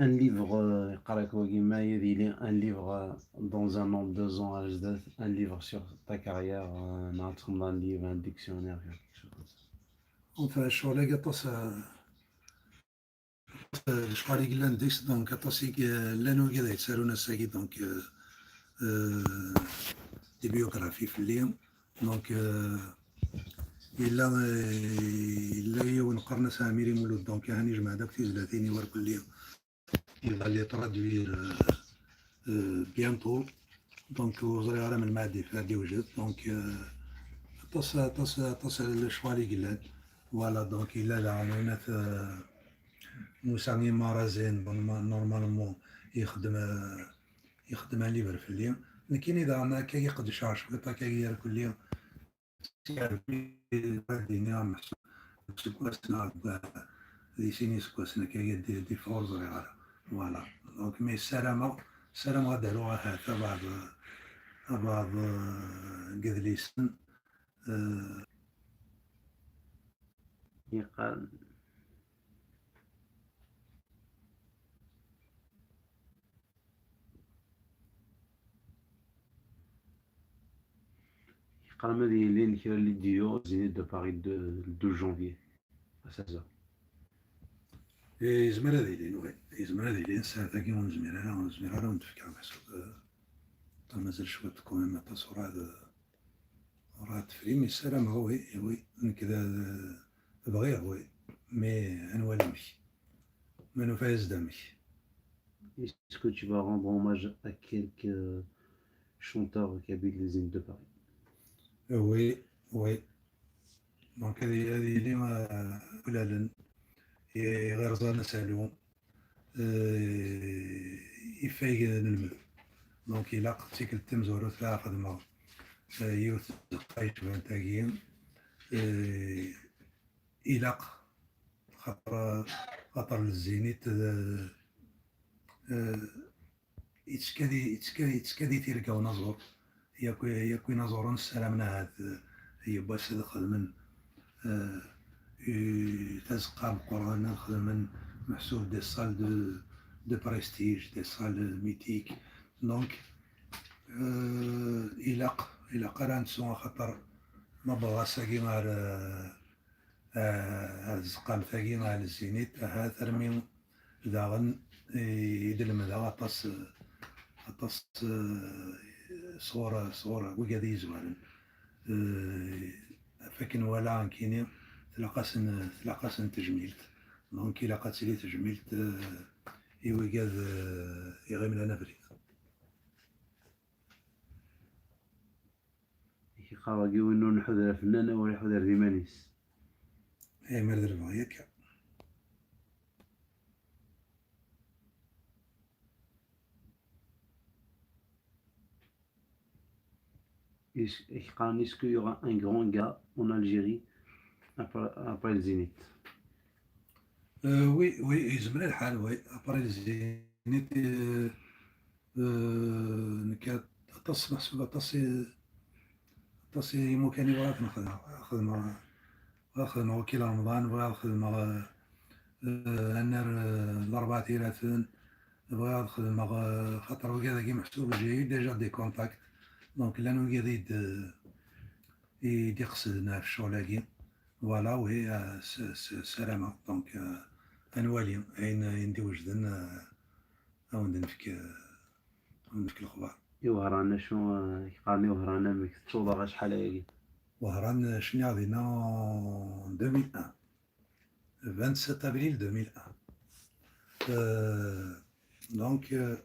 Un livre, euh, yeqqar-ak wagi, ma ad yili un livre, euh, dans un an, deux ans ar zdat, un livre sur ta carrière, euh, neɣ ad txedmeḍ un livre, un dictionnaire, quelque chose comme ça. Enfin, ccɣel-agi aṭas, euh, aṭas, euh, lecɣal i yellan deg-s, donc aṭas i, euh, llan wigad ay yettarun ass-agi, donc, euh, euh, des biographies fell-i. Donc, euh, yella, euh, yella yiwen qqaren-as Ɛmiri Mulud, donc ahan yejmeɛ-d akk tizlatin-iw irkelli, il va les traduire, euh, euh, bientôt. Donc, ur ẓriɣ ara melmi ad d-yewjed. Donc, euh, aṭas, aṭas, aṭas n lecɣal i yellan. Voilà, donc yella daɣen winat, euh, Musa Imarazen, bon, ma-, normalement, yexdem, euh, yexdem un livre fell-i. Nekkini daɣen akka i qeddceɣ cwiṭ akka irkelli. Ad iniɣ meḥsub deg useggas neɣ deg, di sin iseggasen akka i d-, d-iffeɣ ur ẓriɣ ara. Voilà. Donc, mais ssarameɣ, ssarameɣ ad d-aruɣ ahat abaɛḍ, abaɛḍ, euh, n yedlisen, euh, yeqqar. Yeqqar ma ad yilin kra n les duos Zénith de Paris de, le douze janvier à seize heures. Eh, yezmer ad ilin, oui. Yezmer ad ilin, ssaɛt-agi ur nezmir ara, ur nezmir ara ad wen-d-fkeɣ meḥsub, eh, mazal cwiṭ quand même aṭas ur ɛad, ur ɛad tefrim, mais ssarameɣ, oui, oui, nekk d, d, bɣiɣ, oui, mais ad nwali amek. Ma nufa-yas-d amek. Est-ce que tu vas rendre hommage à quelques chanteurs kabyles des Zénith de Paris ? Oui, oui. Donc, ad, ad yili, euh, ulalen, i, i ɣ-iẓran asalu, euh, ifay nelmed. Donc, ilaq d tikkelt tamezwarut ara xedmeɣ, euh, yiwet n tzeqqa yecban tagi, euh, ilaq, xaṭer, xaṭer le Zénith, euh, euh, yettekka di, yettekka, yettekka di tirga unaẓur. Yakk, yakk inaẓuren ssaramen ahat, eh, yiwwas ad xedmen, eh, i, tazeqqa meqqren, ad xedmen meḥsub des salles de, de prestige, des salles mythiques. Donc, eh, ilaq, ilaq ara nettu axaṭer ma wwḍeɣ ass-agi ar, eh, eh, ar tzeqqa-m tagi, ar le Zénith, ahat armi daɣen i, i d-lemdeɣ aṭas, aṭas, eh, sɣur, sɣur wigad i yezwaren. Eh, ɣef akken walaɣ nekkini, tlaq-asen, tlaq-asen tejmilt. Donc, ilaq ad tili tejmilt, eh, i wigad, eh, iɣimlan abrid. Yeqqar wagi, win ur nḥuder afennan, ur iḥuder d iman-is. Ay, mer d lebɣi akka. Est-ce, est-ce qu'il y aura un grand gala en Algérie après, après le Zénith? Euh, oui, oui, yezmer lḥal, oui. Après le Zénith, euh, euh, nekka aṭas, meḥsub aṭas i, aṭas i imukan i bɣiɣ ad ten-xedmeɣ. Bɣiɣ ad xedmeɣ, bɣiɣ ad xedmeɣ wakil Remḍan, bɣiɣ ad xedmeɣ, euh, euh, annar, euh, Larebɛa Tiraten, bɣiɣ ad xedmeɣ, euh, xaṭer wigad-agi meḥsub, j'ai eu déjà des contacts. Donc, llan wigad i d-, i d-iqesden ɣef ccɣel-agi. Voilà, oui, euh, s-, s-, ssarameɣ. Donc, euh, ad nwali ayen, ayen d-iwejden, euh, ad wen-d-nefk, euh, ad wen-nefk lexbar. I Wehran, acu, euh, qqaren i Wehran, amek tettuḍ acḥal ayagi? Wehran, euh, cniɣ dinna en deux mille un. Vingt-sept avril deux mille un. Euh, donc, euh,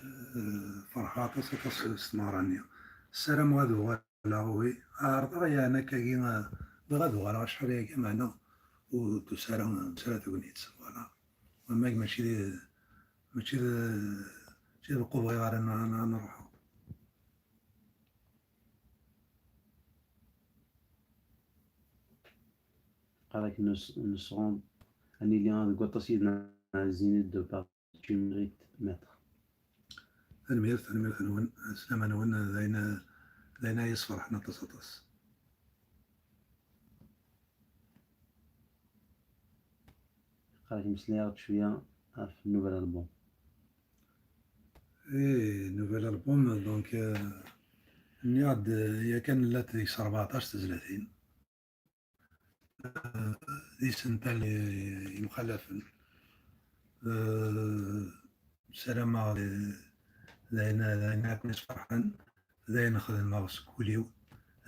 euh, ferḥeɣ aṭas, aṭas s tmeɣra-nni. Ssarameɣ ad uɣaleɣ, oui. Ɛerḍeɣ yeɛni akkagi, euh, bɣiɣ ad uɣaleɣ acḥal ayagi, meɛna ur d-tusi ara, ur d-tusi ara tegnit. Voilà. Ama mačči d, mačči d, mačči d lqubɣ i ɣer n-, n-, nruḥ. Qal-ak nesɣun ad nili deg waṭas yid-neɣ, Zénith de Paris, tu mérites, maître. Tanemmirt, tanemmirt-nwen, sslam-nwen, d ayen, d ayen ay yesferḥen aṭas, aṭas. Qal-ak meslayeɣ-d cwiya ɣef nouvel album. Eh, nouvel album, donc, euh, nniɣ-d, euh, yakan llant deg-s rbeɛṭac tezlatin. Euh, d isental i-, yemxalafen. Euh, ssarameɣ d, d ayen, d ayen akk yesferḥen, d ayen xedmeɣ seg wul-iw,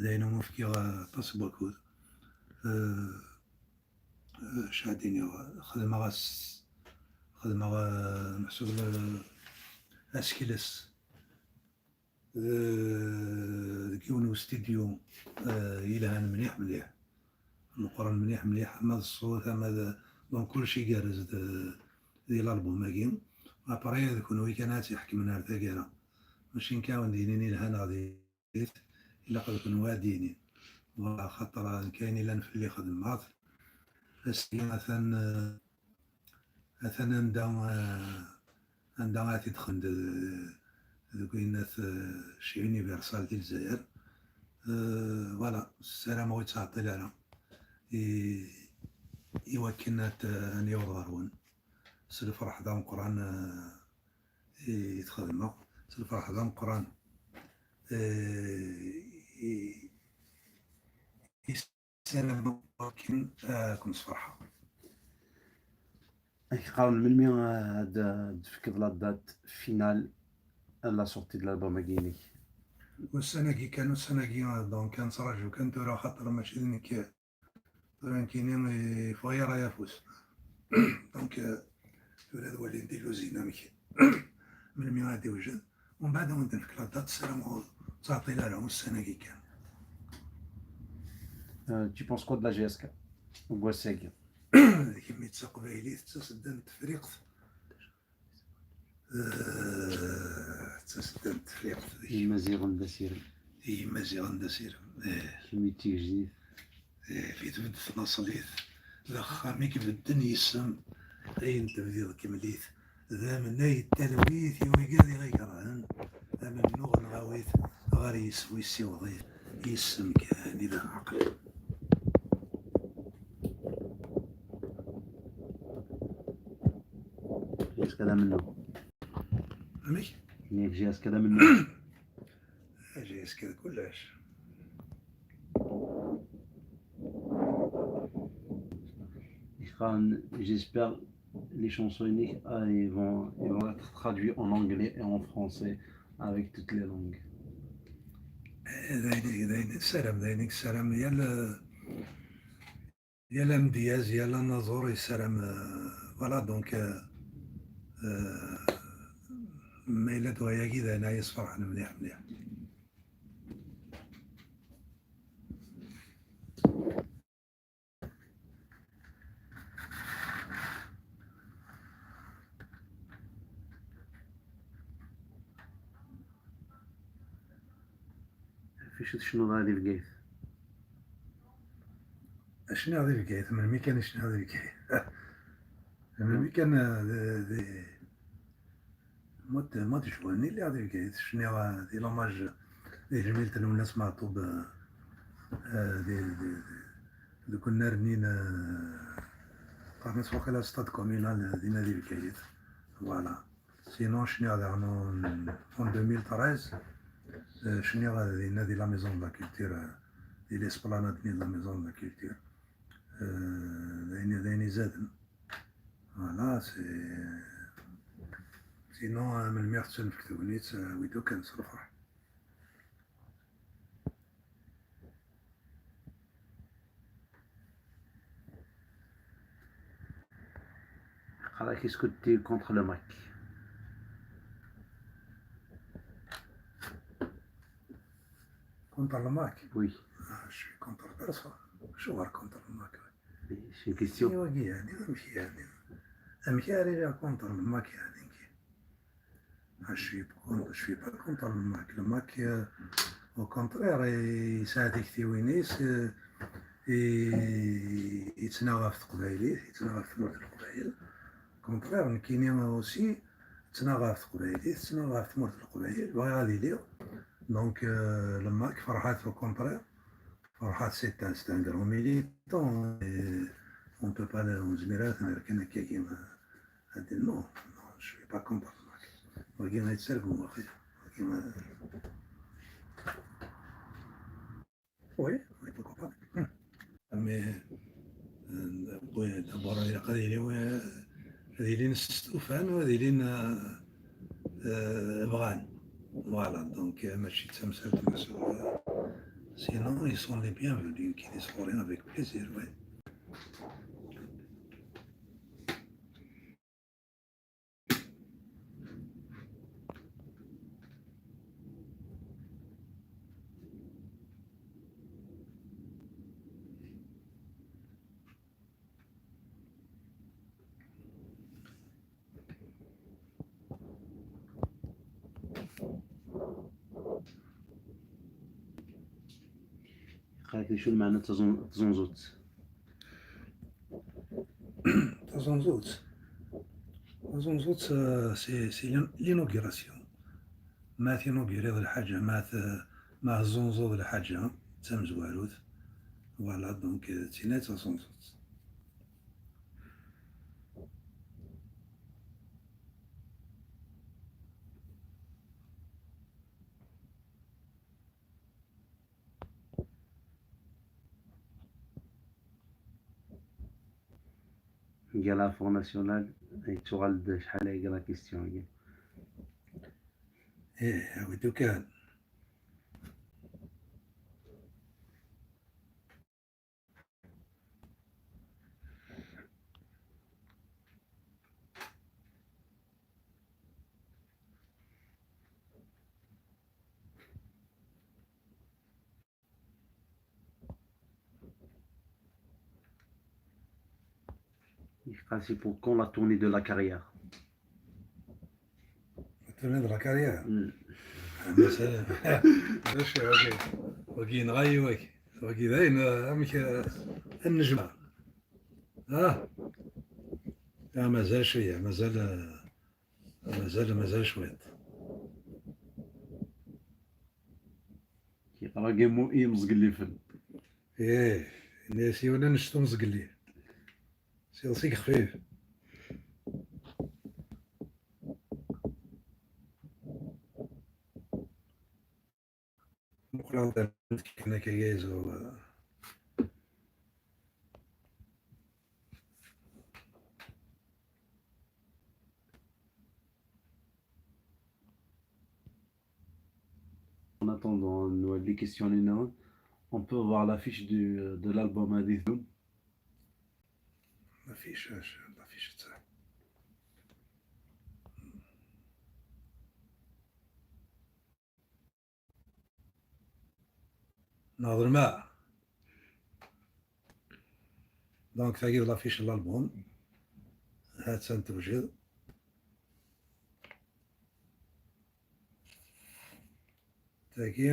d ayen umi fkiɣ aṭas n wakud. Euh, euh, acu ad d-iniɣ, xedmeɣ as-, xedmeɣ, euh, meḥsub, euh, asekles. Eh, deg yiwen n ustidyu, eh, yelhan mliḥ, mliḥ. Meqqren mliḥ, mliḥ, ama d ṣṣut, ama d, donc, kullec igerrez d, di l'album-agi. Après, d kunwi kan ad tt-iḥekmen ar taggara. Mačči nekk ad wen-d-yinin yelha neɣ diri-t, ilaq d kunwi ad d-yinin. Voilà, axaṭer nekk ayen illan fell-i xedmeɣ-t. Ass-agi atan, eh, Atan anda, eh, anda ara t-id-xen d-, deg wayen at, eh, chez Universal di Lezzayer. Eh, voilà, ssarameɣ ur yettɛeṭṭil ara i, i wakken ad, ad n-yaweḍ ɣer-wen. S lferḥ d ameqqran, eh, i t-xedmeɣ, s lferḥ d ameqqran, eh, i, i Ssarameɣ akken, eh, ad ken-sferḥeɣ. Ad k-qqaren melmi, eh, ad, ad d-tefkeḍ la date finale à la sortie de l'album-agi-inek? Ussan-agi kan, ussan-agi, eh, donc, ad nettraǧu kan tura, xaṭer mačči d nekk, tura nekkini, eh, yeffeɣ-iyi ara afus. Donc, eh, tura ad walin Tiluzi amek, melmi ad d-iwjed. Umbeɛd ad wen-d-nefk la date, ssarameɣ ur ttɛeṭṭil ara, ussan-agi kan. Euh, tu penses quoi de la G S K deg wass-agi? Kemmi d taqbaylit, d tasedda n Tefriqt. Euh, d tasedda n Tefriqt. Imaziɣen d asirem. Imaziɣen d asirem. Eh. Kemmi d tigejdit. Eh, mi tbedd tnaṣlit, d axxam i ibedden yis-m, ayen tebdiḍ kemmel-it, d amnay n talwit i wigad i ɣ-ikerhen, amennuɣ nɣaw-it ɣer yis-m, issiweḍ-it yis-m kan i d aɛaqel. Jiska d amennuɣ. Amek? Nniɣ jiska d amennuɣ. Aji asked kullec. J'espère les chansons uniques, ah, ils vont, ils vont être traduits en anglais et en français avec toutes les langues. Eh, d ayen i, d ayen i nessaram, d ayen i yessaram yal, yal amedyaz, yal anaẓur yessaram, euh, voilà, donc, euh, euh, ma yella-d wayagi d ayen ay yesferḥen mliḥ, mliḥ. Acu tecnuḍ ara di Bgayet? Acniɣ di Bgayet, melmi kan i cniɣ di Bgayet. Melmi kan, eh, di, di mois de, mois de juin, i lliɣ di Bgayet, cniɣ, eh, di l'hommage, di tejmilt n Lwennas Meɛtub, eh, eh, di, di, di, deg unnar-nni n, eh, qqaren-as waqila stade communal, eh, dinna di Bgayet. Voilà. Sinon, cniɣ daɣen en, en deux mille treize, euh, cniɣ dinna di la Maison de la Culture, euh, di l'esplanade-nni de la Maison de la Culture. Euh, d ayen, d ayen izaden. Voilà, c'est, sinon, euh, melmi i ɣ-tettunefk tegnit, euh, awi-d kan s lferḥ. Est-ce que tu es contre le MAK? Contre le MAK? Oui. Ah, je suis contre personne. Je suis contre le MAK. C'est une question. Amek ara iliɣ contre le MAK, yeɛni? Ah, je suis contre, je suis pas contre le MAK. Le MAK, euh, au contraire, yesɛa tiktiwin-is, euh, i, yettnaɣ ɣef teqbaylit, yettnaɣ ɣef tmurt n Leqbayel. Au contraire, nekkini aussi, ttnaɣ ɣef teqbaylit, ttnaɣ ɣef tmurt n Leqbayel, bɣiɣ ad iliɣ. Donc, euh, le MAK, Ferhat, au contraire, Ferhat, c'est un, c'est un grand militant, et on peut pas le, ur nezmir ara ad t-nerr kan akkagi, euh, ad d-, non, non, je suis pas contre le MAK. Wagi ay ttargum, axi. Wagi, euh, oui, oui, pourquoi pas. Hmm. Mais, euh, oui, d'abord, ilaq ad ilin, euh, ad ilin stufan, u ad ilin, euh, euh, bɣan. Voilà, donc, euh, mačči d tamsalt n, euh, sinon, ils sont les bienvenus, qu'ils soient avec plaisir, oui. Yeqqar-ak d acu lmeɛna n taẓun-, taẓunẓut? Taẓunẓut. Taẓunẓut, euh, c'est, c'est l'in-, l'inauguration. Ma tinugiriḍ lḥaǧa, ma t-, ma teẓẓunẓuḍ lḥaǧa d tamezwarut. Voilà, donc, euh, d tin ay d taẓunẓut. Deg la Front National, yettuɣal-d acḥal aya deg la question-agi. Ih, awi-d ukan. Yeqqar, c'est pour quand la tournée de la carrière? La tournée de la carrière? Hmm. Ah, mazal. Bac wagi, wagi yenɣa-yi wagi. Wagi dayen, ah, amek, ah, ad nejmeɛ. Ah. Ah, mazal cwiya, mazal, ah, mazal, mazal cwiṭ. Yeɣra Gamo i yimzeggellifen. Ih, ini-as yiwen annect umzegli. Sils i yexfif. Muqleɣ-d kan akka yeẓru. En attendant, nwali question-nni, on peut voir l'affiche du, de l'album Ad Idum? L'affiche, l'affiche, ça. Neɣ d lmeɛ. Donc, tagi d l'affiche n l'album. Ha-tt-an tewjed. Tagi,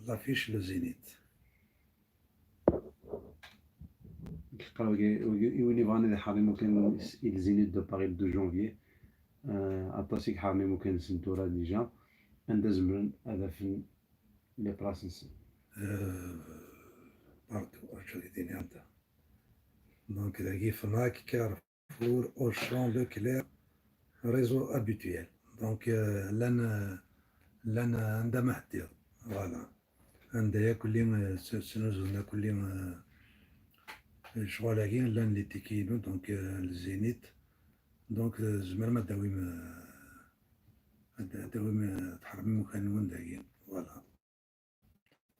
l'affiche le Zénith. Qqar wagi, wagi, i win yebɣan ad iḥerr imukan i le Zénith de Paris le douze janvier, euh, aṭas i iḥerren imukan-nsen tura déjà, anda zemren ad afen les places-nsen. Euh, partout, acu ad k-d-iniɣ anta. Donc, dagi Fnac, Carrefour, Auchan, Leclerc, réseau habituel. Donc, euh, llan, euh, llan, euh, anda ma teddiḍ. Voilà. Anda akk lli, euh, s-, snuzun akk lli, euh, lecɣal-agi, llan les tickets-inu, donc, euh, le Zénith. Donc, euh, tzemrem ad d-tawim, euh, ad d-, ad d-tawim, euh, tḥerrem imukan-nwen dagi. Voilà.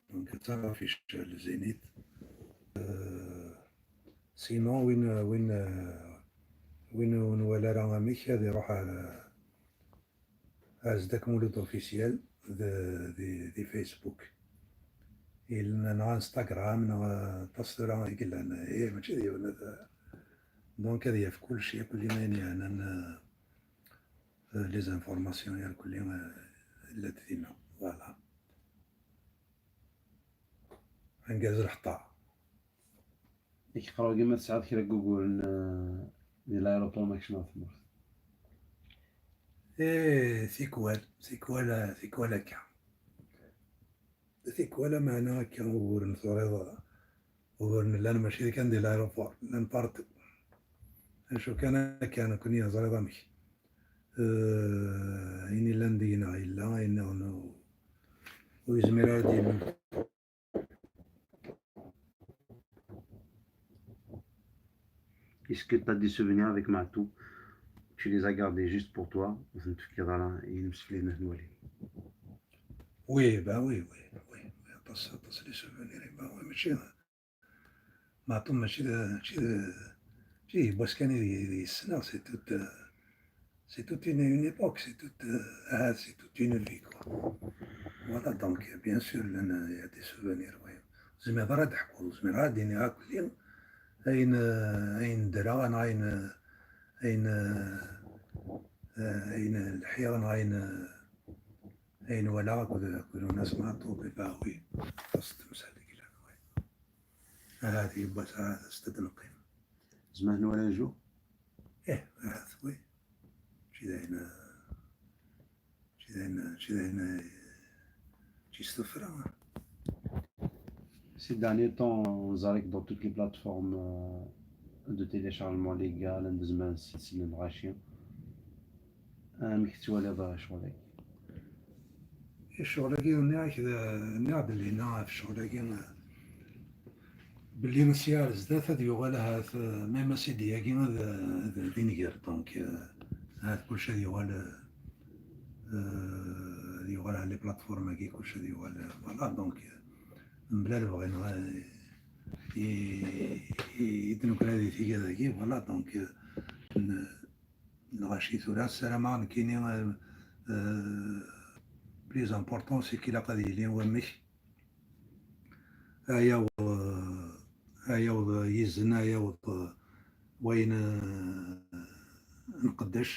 Donc, d l'affiche le Zénith. Euh, sinon, win, win, euh, win ur nwala ara amek, ad iruḥ ar, ar Zeddak Mulud officiel di, di, di Facebook. Il-, neɣ Instagram, neɣ, euh, aṭas tura i yellan. Eh, mačči d yiwen, ad, donc, ad yaf kullec, yakk ayen yeɛnan, euh, les informations irkelli, euh, llant dinna. Voilà. Angerz lḥeṭṭa. Yak qqar-agi ma tesɛiḍ kra n wuguren, euh, di l'aéroport ma kecmeɣ tmurt. Eh, tikwal, tikwal, tikwal akka. Tikwal, ameɛna akka uguren teẓriḍ, uguren llan mačči kan di l'aéroport, llan partout. Acu kan akka, nekkni teẓriḍ amek. Euh, ayen illan deg-neɣ yella, ayen nniḍen ur, ur yezmir ara ad d-yemmel. Est-ce que t'as des souvenirs avec Matou? Tu les as gardés juste pour toi, ur ten-tefkiḍ ara i yimsefliden ad ten-walin? Oui, ben oui, oui, oui, oui, aṭas, aṭas les souvenirs, ben oui, mačči, Matou mačči d, mačči d, mačči d yiwwas kan i d, i d yessneɣ, c'est toute, euh, c'est toute une, une époque, c'est toute, euh, ah, c'est toute une vie, quoi. Voilà, donc, bien sûr, llan, il y a des souvenirs, oui. Ur zmireɣ ara ad d-ḥkuɣ, ur zmireɣ ara ad d-iniɣ akk ayen, euh, ayen ddreɣ, neɣ ayen, euh, ayen, euh, euh, ayen lḥiɣ, neɣ ayen, euh, ayen walaɣ akked, akked Unas Maɛṭub, bah oui, aṭas n temsal deg llan, oui. Ahat yiwwas, ahat aset-d neqqim. Zemreɣ ad nwali un jour? Ih, ahat, oui. Mačči d ayen, mačči d ayen, mačči d ayen, mačči s tuffra. Ces derniers temps, on dirait que dans toutes les plateformes, euh, de téléchargement légal, anda zemren ad selslen lɣaci. Amek tettwaliḍ ccɣel-agi? Ccɣel-agi, nniɣ-ak d, nniɣ-d llinna ɣef ccɣel-agi, belli sya ar zdat ad yuɣal ahat, même C D-agi ad, ad, ad inger. Donc, euh, ahat kullec ad yuɣal, euh, ad yuɣal ar les plateformes-agi, kullec ad yuɣal, euh, voilà, donc, euh, mebla lebɣi-nneɣ, euh, i, i, i d-nugra di tigad-agi, voilà, donc, euh, n-, lɣaci tura, ssarameɣ nekkini, euh, euh, plus important, c'est qu'il ilaq ad yili wamek, ayaw, euh, ayaw d yizen, ayaw d, euh, wayen, euh, nqeddec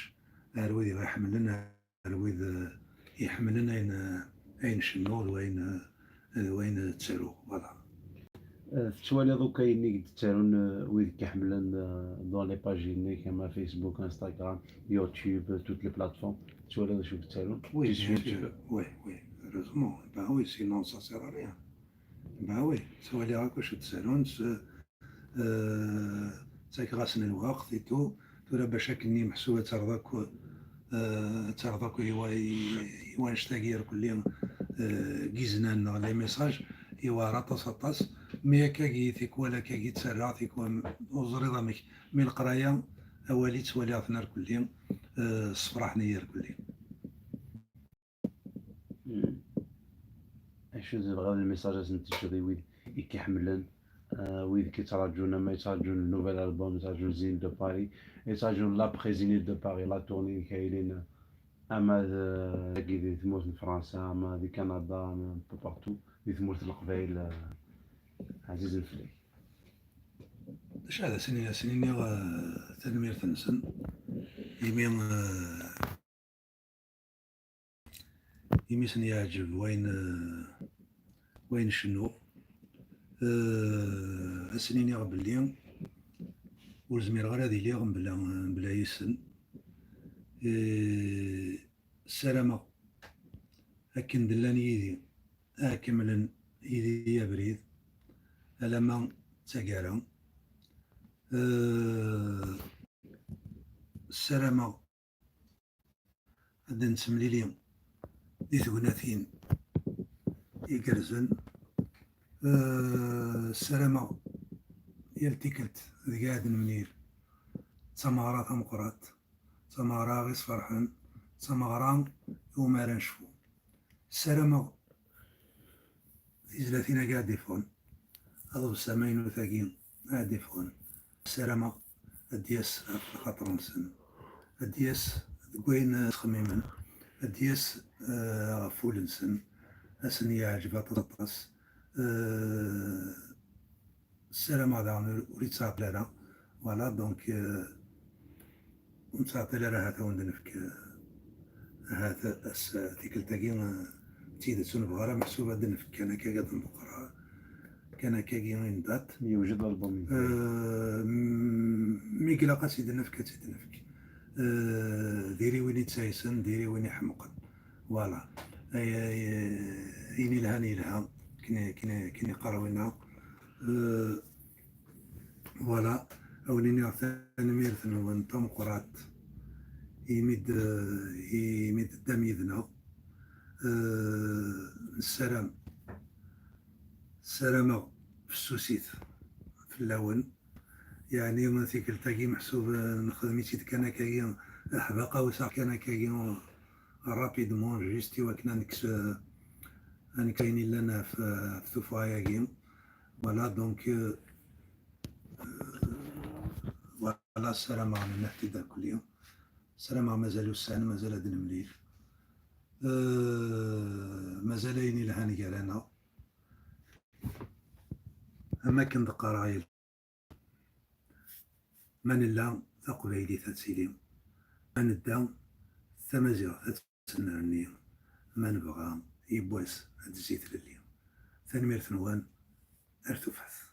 ar wid i ɣ-iḥemmlen, ar wid, euh, iḥemmlen ayen, euh, ayen cennuɣ d wayen, euh, d wayen ttaruɣ, voilà. Euh, tettwaliḍ akk ayen i d-ttarun, euh, wid i k-iḥemmlen, euh, dans les pages-inek, ama Facebook, Instagram, YouTube, euh, toutes les plateformes, tettwaliḍ acu i d-ttarun? Oui, bien sûr. Oui, oui, heureusement. Ben oui, sinon ça sert à rien. Ben oui, ttwaliɣ akk acu d-ttarun, s-, euh, ttakeɣ-asen lweqt et tout. Tura bac akken meḥsub ad terreḍ akk, euh, ad terreḍ akk i wa-, i, i wannect-agi irkelli, euh, n yiznan neɣ les messages, yewɛer aṭas, aṭas. Mi akkagi tikwal akkagi ttarraɣ, tikwal ur ẓriɣ amek. Mi leqraya, awali ttwaliɣ-ten irkelli, euh, ssefraḥen-iyi irkelli. Hmm. Acu tebɣiḍ le message ad sen-teǧǧeḍ i wid i k-iḥemmlen, euh, wid i k-yettraǧun, ama yettraǧun le nouvel album, yettraǧun Zénith de Paris, yettraǧun l'après Zénith de Paris, la tournée i k-ilin, ama d, dagi di tmurt n Fransa, ama di Kanada, ama un peu partout, di tmurt n Leqbayel, euh, ɛzizen fell-ak. D acu ad asen, ad asen-iniɣ, euh, tanemmirt-nsen, imi, euh, imi sen-yeɛǧeb wayen, euh, wayen cennuɣ. Eh, ad sen-iniɣ belli ur zmireɣ ara ad iliɣ mebla, mebla yis-sen. Eh, ssarameɣ akken d-llan yid-i, ad kemmlen yid-i abrid alamma d taggara. Eh, ssarameɣ ad nettemlili di tegnatin igerrzen. Eh, ssarameɣ yal tikkelt deg ad nemlil d tameɣra tameqqrant, d tameɣra i sferḥen, d tameɣra iwumi ara necfu. Ssarameɣ tizlatin-agi ad d-iffɣen, aḍebsi amaynut-agi ad d-iffɣen, ssarameɣ ad d-yas ɣef lxaṭer-nsen, ad d-yas deg wayen ttxemmimen, ad d-yas, eh, ɣef wul-nsen, ad sen-yeɛǧeb aṭas aṭas. Eh, ssarameɣ daɣen ur, ur yettɛeṭṭil ara. Voilà, donc, eh, ur nettɛeṭṭil ara, ahat ad wen-d-nefk, eh, ahat ass, tikkelt-agi, eh, d tidet ur nebɣi ara, meḥsub ad d-nefk kan akkagi ad nḍeqqer, kan akkagi une date. Yewjed l'album. Eh, m-, mi ilaq ad tt-id-nefk, ad tt-id-nefk. Eh, diri win ittaysen, diri win iḥemqen. Voilà. Ay, ay, ayen ilhan yelha, akken, akken, akken yeqqar winna. Eh, voilà. Ad wen-iniɣ tanemmirt-nwen tameqqrant imi d, imi d-teddam yid-neɣ. Eh, nessaram, ssarameɣ fessusit fell-awen. Yeɛni tikkelt-agi meḥsub, eh, nexdem-itt-id kan akkagi, aḥbaqa wis kan akkagi, rapidement, juste i wakken ad nekkes, eh, ad nekkes ayen illan ɣef, ɣef tuffɣa-agi. Voilà, donc, eh, eh, voilà, ssarameɣ nenna-t-id akkelli. Ssarameɣ mazal ussan, mazal ad nemlil. Eh, mazal ayen ilhan gar-aneɣ. Am akken d-qqareɣ yal, ma nella, taqbaylit ad tili, ma nedda, tamaziɣt ad tennerni, ma nebɣa, yiwwas ad d-tezzi tlelli. Tanemmirt-nwen, ar tufat.